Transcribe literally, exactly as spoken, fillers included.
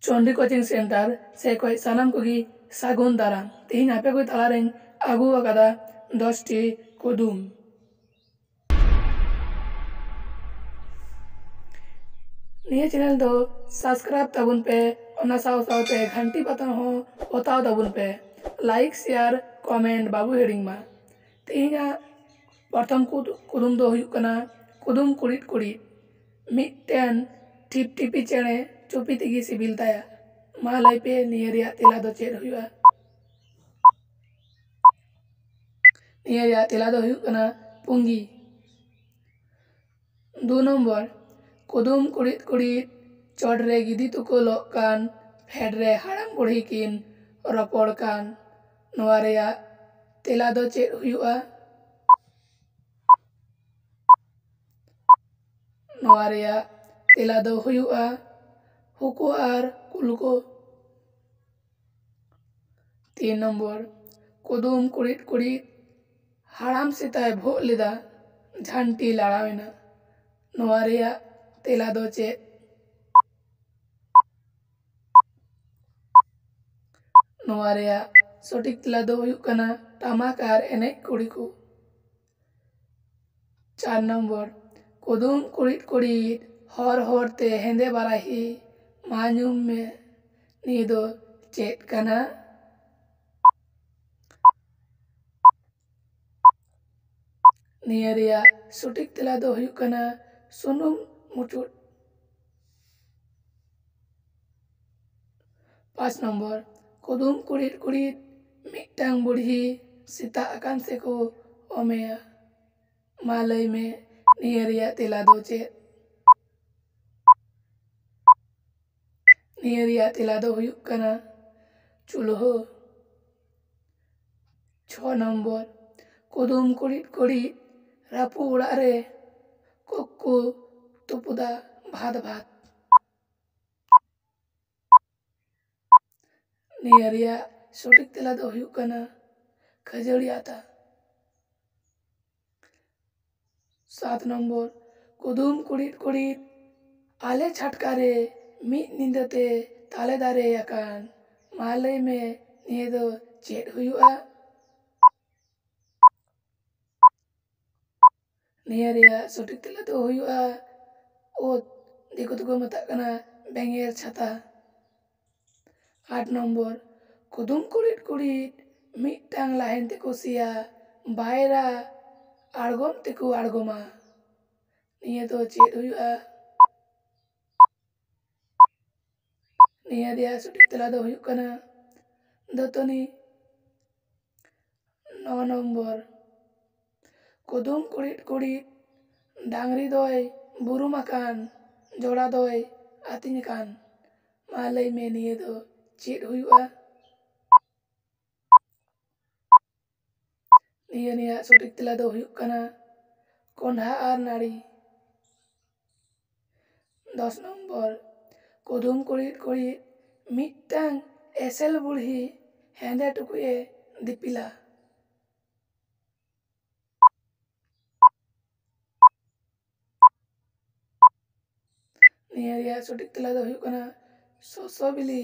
Chandi coaching centre ᱥᱮᱫ ᱠᱷᱚᱱ ᱥᱟᱱᱟᱢ ᱠᱚᱜᱮ ᱥᱟᱹᱜᱩᱱ ᱫᱟᱨᱟᱢ᱾ ᱛᱮᱦᱮᱧ ᱟᱯᱮ ᱠᱚ ᱛᱟᱞᱟᱨᱮᱧ ᱟᱹᱜᱩ ᱟᱠᱟᱫᱟ ᱫᱚᱥ ᱴᱤ ᱠᱩᱫᱩᱢ᱾ ᱱᱤᱭᱟᱹ ᱪᱮᱱᱮᱞ ᱫᱚ ᱥᱟᱵᱥᱠᱨᱟᱭᱤᱵ ᱛᱟᱵᱚᱱ ᱯᱮ, ᱚᱱᱟ ᱥᱟᱶ ᱥᱟᱶᱛᱮ ᱜᱷᱟᱱᱴᱤ ᱵᱟᱛᱟᱢ ᱦᱚᱸ ᱚᱛᱟᱣ ᱛᱟᱵᱚᱱ ᱯᱮ᱾ ᱞᱟᱭᱤᱠ, ᱥᱮᱭᱟᱨ, ᱠᱚᱢᱮᱱᱴ ᱵᱟᱵᱚ ᱦᱤᱲᱤᱧ ᱢᱟ᱾ ᱛᱮᱦᱮᱧᱟᱜ ᱯᱨᱚᱛᱷᱚᱢ ᱠᱩᱫ-, ᱠᱩᱫᱩᱢ ᱫᱚ ᱦᱩᱭᱩᱜ ᱠᱟᱱᱟ ᱠᱩᱫᱩᱢ ᱠᱩᱲᱤᱫ ᱠᱩᱲᱤᱫ᱾ ᱢᱤᱫᱴᱮᱱ ᱴᱷᱤᱯᱴᱷᱤᱯᱤ ᱪᱮᱬᱮ ᱪᱩᱯᱤ ᱛᱮᱜᱮ ᱥᱤᱵᱤᱞ ᱛᱟᱭᱟ᱾ ᱢᱟ ᱞᱟᱹᱭ ᱯᱮ, ᱱᱤᱭᱟᱹ ᱨᱮᱭᱟᱜ ᱛᱮᱞᱟ ᱫᱚ ᱪᱮᱫ ᱦᱩᱭᱩᱜᱼᱟ? ᱱᱤᱭᱟᱹ ᱨᱮᱭᱟᱜ ᱛᱮᱞᱟ ᱫᱚ ᱦᱩᱭᱩᱜ ᱠᱟᱱᱟ ᱯᱩᱸᱜᱤ᱾ ᱫᱩ ᱱᱚᱢᱵᱚᱨ, ᱠᱩᱫᱩᱢ ᱠᱩᱲᱤᱫ ᱠᱩᱲᱤᱫ, ᱪᱚᱴ ᱨᱮ ᱜᱤᱫᱤ ᱛᱩᱠᱟᱹᱞᱚᱜ ᱠᱟᱱ, ᱯᱷᱮᱰ ᱨᱮ ᱦᱟᱲᱟᱢ ᱵᱩᱲᱦᱤ ᱠᱤᱱ ᱨᱚᱯᱚᱲ ᱠᱟᱱ᱾ ᱱᱚᱣᱟ ᱨᱮᱭᱟᱜ ᱛᱮᱞᱟ ᱫᱚ ᱪᱮᱫ ᱦᱩᱭᱩᱜᱼᱟ? ᱱᱚᱣᱟ ᱨᱮᱭᱟᱜ ᱛᱮᱞᱟ ᱫᱚ ᱦᱩᱭᱩᱜᱼᱟ ᱦᱩᱠᱩ ᱟᱨ ᱠᱩᱞᱠᱩ᱾ ᱛᱤᱱ ᱱᱚᱢᱵᱚᱨ, ᱠᱩᱫᱩᱢ ᱠᱩᱲᱤᱫ ᱠᱩᱲᱤᱫ, ᱦᱟᱲᱟᱢ ᱥᱮᱛᱟᱭ ᱵᱷᱚᱜ ᱞᱮᱫᱟ, ᱡᱷᱟᱱᱴᱤ ᱞᱟᱲᱟᱣ ᱮᱱᱟ᱾ ᱱᱚᱣᱟ ᱨᱮᱭᱟᱜ ᱛᱮᱞᱟ ᱫᱚ ᱪᱮᱫ? ᱱᱚᱣᱟ ᱨᱮᱭᱟᱜ ᱥᱚᱴᱷᱤᱠ ᱛᱮᱞᱟ ᱫᱚ ᱦᱩᱭᱩᱜ ᱠᱟᱱᱟ ᱴᱟᱢᱟᱠ ᱟᱨ ᱮᱱᱮᱡ ᱠᱩᱲᱤ ᱠᱚ᱾ ᱪᱟᱨ ᱱᱚᱢᱵᱚᱨ, ᱠᱩᱫᱩᱢ ᱠᱩᱲᱤᱫ ᱠᱩᱲᱤᱫ, ᱦᱚᱨ ᱦᱚᱨ ᱛᱮ ᱦᱮᱸᱫᱮ ᱵᱟᱨᱟᱦᱤ, ᱢᱟ ᱧᱩᱢ ᱢᱮ, ᱱᱤᱭᱟᱹ ᱫᱚ ᱪᱮᱫ ᱠᱟᱱᱟ? ᱱᱤᱭᱟᱹ ᱨᱮᱭᱟᱜ ᱥᱚᱴᱷᱤᱠ ᱛᱮᱞᱟ ᱫᱚ ᱦᱩᱭᱩᱜ ᱠᱟᱱᱟ ᱥᱩᱱᱩᱢ ᱢᱩᱪᱩᱫ᱾ ᱯᱟᱸᱪ ᱱᱚᱢᱵᱚᱨ, ᱠᱩᱫᱩᱢ ᱠᱩᱲᱤᱫ ᱠᱩᱲᱤᱫ, ᱢᱤᱫᱴᱟᱝ ᱵᱩᱲᱦᱤ ᱥᱮᱛᱟᱜ ᱟᱠᱟᱱ ᱥᱮᱠᱚ ᱚᱢᱮᱭᱟ᱾ ᱢᱟ ᱞᱟᱹᱭ ᱢᱮ, ᱱᱤᱭᱟᱹ ᱨᱮᱭᱟᱜ ᱛᱮᱞᱟ ᱫᱚ ᱪᱮᱫ? ᱱᱤᱭᱟᱹ ᱨᱮᱭᱟᱜ ᱛᱮᱞᱟ ᱫᱚ ᱦᱩᱭᱩᱜ ᱠᱟᱱᱟ ᱪᱩᱞᱦᱟᱹ᱾ ᱪᱷᱚ ᱱᱚᱢᱵᱚᱨ, ᱠᱩᱫᱩᱢ ᱠᱩᱲᱤᱫ ᱠᱩᱲᱤᱫ, ᱨᱟᱹᱯᱩᱫ ᱚᱲᱟᱜ ᱨᱮ ᱠᱚᱠ ᱠᱚ ᱛᱩᱯᱩᱫᱟ ᱵᱷᱟᱫ ᱵᱷᱟᱫ᱾ ᱱᱤᱭᱟᱹ ᱨᱮᱭᱟᱜ ᱥᱚᱴᱷᱤᱠ ᱛᱮᱞᱟ ᱫᱚ ᱦᱩᱭᱩᱜ ᱠᱟᱱᱟ ᱠᱷᱟᱹᱡᱟᱹᱲᱤ ᱟᱛᱟ᱾ ᱥᱟᱛ ᱱᱚᱢᱵᱚᱨ, ᱠᱩᱫᱩᱢ ᱠᱩᱲᱤᱫ ᱠᱩᱲᱤᱫ, ᱟᱞᱮ ᱪᱷᱟᱴᱠᱟ ᱨᱮ ᱢᱤᱫ ᱧᱤᱫᱟᱹ ᱛᱮ ᱛᱟᱞᱮ ᱫᱟᱨᱮ ᱟᱠᱟᱱ᱾ ᱢᱟ ᱞᱟᱹᱭ ᱢᱮ, ᱱᱤᱭᱟᱹ ᱫᱚ ᱪᱮᱫ ᱦᱩᱭᱩᱜᱼᱟ? ᱱᱤᱭᱟᱹ ᱨᱮᱭᱟᱜ ᱥᱚᱴᱷᱤᱠ ᱛᱮᱞᱟ ᱫᱚ ᱦᱩᱭᱩᱜᱼᱟ ᱳᱫ, ᱫᱤᱠᱩ ᱛᱮᱠᱚ ᱢᱮᱛᱟᱜ ᱠᱟᱱᱟ ᱵᱮᱸᱜᱮᱞ ᱪᱷᱟᱛᱟ᱾ ᱟᱴ ᱱᱚᱢᱵᱚᱨ, ᱠᱩᱫᱩᱢ ᱠᱩᱲᱤᱫ ᱠᱩᱲᱤᱫ ᱢᱤᱫᱴᱟᱝ ᱞᱟᱦᱮᱱ ᱛᱮᱠᱚ ᱥᱮᱭᱟ, ᱵᱟᱭᱨᱟ ᱟᱬᱜᱚᱢ ᱛᱮᱠᱚ ᱟᱬᱜᱚᱢᱟ᱾ ᱱᱤᱭᱟᱹ ᱫᱚ ᱪᱮᱫ ᱦᱩᱭᱩᱜᱼᱟ? ᱱᱤᱭᱟᱹ ᱨᱮᱭᱟᱜ ᱥᱚᱴᱷᱤᱠ ᱛᱮᱞᱟ ᱫᱚ ᱦᱩᱭᱩᱜ ᱠᱟᱱᱟ ᱫᱟᱹᱛᱟᱹᱱᱤ᱾ ᱱᱚ ᱱᱚᱢᱵᱚᱨ, ᱠᱩᱫᱩᱢ ᱠᱩᱲᱤᱫ ᱠᱩᱲᱤᱫ ᱰᱟᱝᱨᱤ ᱫᱚᱭ ᱵᱩᱨᱩᱢ ᱟᱠᱟᱱ, ᱡᱚᱲᱟ ᱫᱚᱭ ᱟᱹᱛᱤᱧ ᱟᱠᱟᱱ᱾ ᱢᱟ ᱞᱟᱹᱭ ᱢᱮ, ᱱᱤᱭᱟᱹ ᱫᱚ ᱪᱮᱫ ᱦᱩᱭᱩᱜᱼᱟ? ᱱᱤᱭᱟᱹ ᱨᱮᱭᱟᱜ ᱥᱚᱴᱷᱤᱠ ᱛᱮᱞᱟ ᱫᱚ ᱦᱩᱭᱩᱜ ᱠᱟᱱᱟ ᱠᱚᱸᱰᱷᱟ ᱟᱨ ᱱᱟᱹᱲᱤ᱾ ᱫᱚᱥ ᱱᱚᱢᱵᱚᱨ, ᱠᱩᱫᱩᱢ ᱠᱩᱲᱤᱫ ᱠᱩᱲᱤᱫ ᱢᱤᱫᱴᱟᱝ ᱮᱥᱮᱞ ᱵᱩᱲᱦᱤ ᱦᱮᱸᱫᱮ ᱴᱩᱠᱩᱡ ᱮ ᱫᱤᱯᱤᱞᱟ᱾ ᱱᱤᱭᱟᱹ ᱨᱮᱭᱟᱜ ᱥᱚᱴᱷᱤᱠ ᱛᱮᱞᱟ ᱫᱚ ᱦᱩᱭᱩᱜ ᱠᱟᱱᱟ ᱥᱚᱥᱚ ᱵᱤᱞᱤ᱾